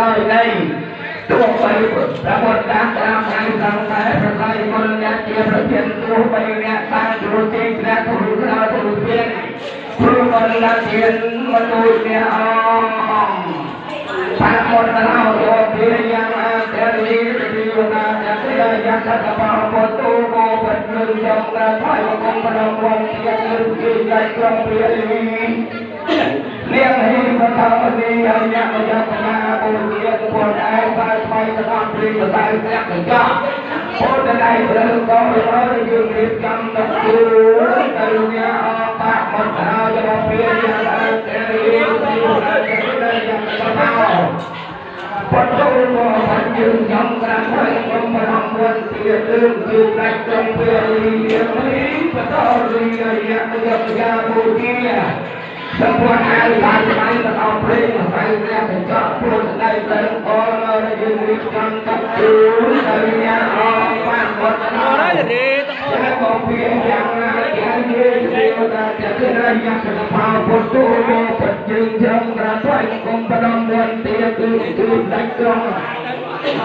ឡើយនៃទោះបីប្រពុតតាមតាមថ្ងៃតាមតែប្រស័យមុនអ្នកជាប្រធាន ទោះបីអ្នកបានទូទីព្រះទូក្រៅទូទៀន ព្រោះមនលាធានមទូអ្នកអងបាមុនរោយោភាយ៉ាងអតរិទិវនាចតិយៈសតបោពទូបោបញុចំក្រថយគំប្រមវន្ទាលជាយក្រុងព្រាលីលៀងហេបថោនីអញ្ញមយបញ្ញាបុជាពលឯបាយថ្មីទៅដល់ព្រីបតែស្នាក់កញ្ចក់ពលដៃព្រឹងក៏រយយើងរៀបចំទៅគឺទៅអ្នកអបាក់មកហើយរបស់ព្រាយ៉ាងអតរិទិវនាចតិយៈសតបោបតោមកបានយើងចំក្រាំហើយគុំប្រំវន្ទាទើជាដាច់ត្រង់ពេលលីនេះបតោលីយៈយៈយាបុជាសម្ព័ន្ធអាយបាយបាយទៅដល់ព្រេងបាយព្រះកញ្ចក់ព្រោះដៃទៅអរយើងរៀបចំទៅគឺទៅញ៉ាអបានបត់ ដល់រេតអូនមកពីយ៉ាងណាយ៉ាងយេទេវតាចតិរយៈសផោពុទ្ធោបយើងចំក្រថ្លៃគុំបដមវន្ទាគឺគឺដាច់ត្រង់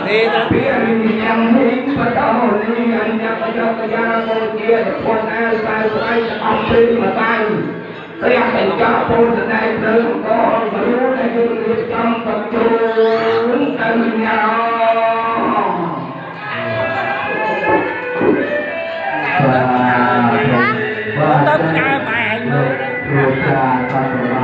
ទេតពីរិយ៉ាងហិបតោលីអញ្ញបយកយាបុជាពុនអាយបាយស្អីអំពីមកបាយព្រះកញ្ចក់ពុទ្ធណៃព្រឹងក៏រួចដែលយើងរៀបចំបញ្ជូនទៅញ៉ា